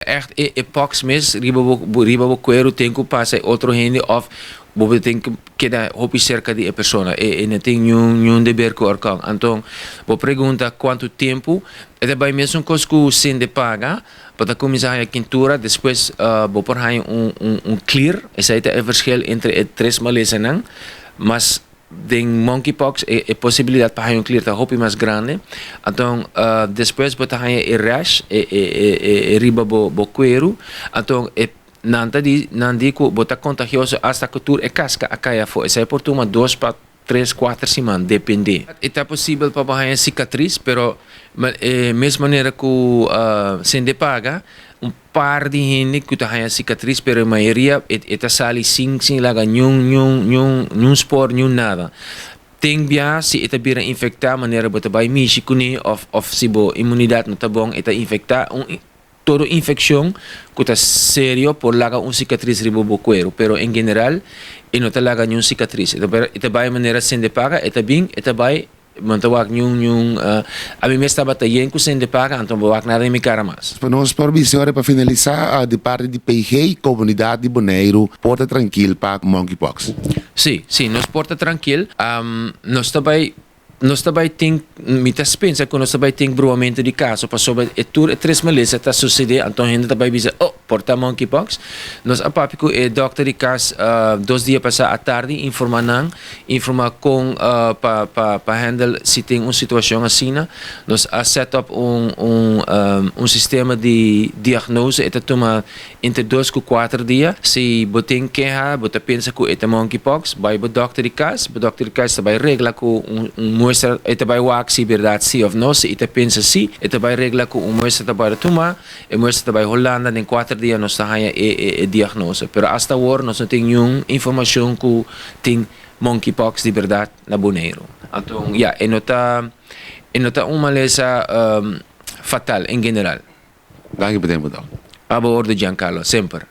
echt e pox mes riba bo kueru tin ku pasa otro hende òf bo tin ku keda hopi serka di e persona e no tin niun di ber ku orkan. Anto bo pregunta kuantu tempu e ta bai, mesun kos ku sende paga, bo ta kuminsá haña kentura, despues bo por haña un klier. Esei ta e verschil entre e tres malesanan, mas den monkeypox e posibilidat pa haña un klier ta hopi mas grandi. Anto despues bo ta haña e rash e riba bo kueru. Anto e nan ta di nan di ku bo ta kontagioso hasta ku tur e kaska a kai afó. Esei por tuma 2 pa 3, 4 siman, dependé. E ta posibel pa haña sikatris, pero mes manera ku sende paga, un par di hende ku ta haña sikatris, pero mayoria e ta sali sin laga niun spoor, niun nada. Tin bia si e ta bira infektá, manera bo ta bai mishi kuné òf si bo inmunidat no ta bon, e ta infektá. Tur infekshon ku ta serio por laga un sikatris riba bo kueru, pero en general e no ta laga niun sikatris. E ta bai manera sende paga, e ta bin, e ta bai, no ta wak niun. Ami mes tabata yen ku sende paga, anto no wak nada den mi kara mas. Pa nos por bisa pa finalisá, di parti di PG, komunidat di Boneiru por ta trankil pa monkeypox? Sí, nos por ta trankil. Nos tambe tin, mi ta pensa ku nos tambe tin bruamentu di kaso pasobra e tur e tres malesa ta susedé, anto hende tambe bisa, "Oh, por ta monkeypox." Nos a papia ku e dòkter di kas 2 dia pasá atardi, informá nan, informá kon pa handle si tin un situashon asina. Nos a set up un sistema di diagnose, e ta tuma entre 2 ku 4 dia. Si bo tin keha, bo ta pensa ku e ta monkeypox, bai bo dòkter di kas, bo dòkter di kas bai regla ku un muestra, e ta bai wak si berdat si òf no. Si e ta pensa si, e ta bai regla ku un muestra ta bai tuma, e muestra ta bai Hulanda, den 4 dia nos ta haña e diagnose. Pero hasta awor nos no tin ningun informashon ku tin monkeypox di berdat na Boneiru. Anto, ja, e no ta un malesa fatal en general. Danki pa e tempu. Abo orde, Giancarlo, semper.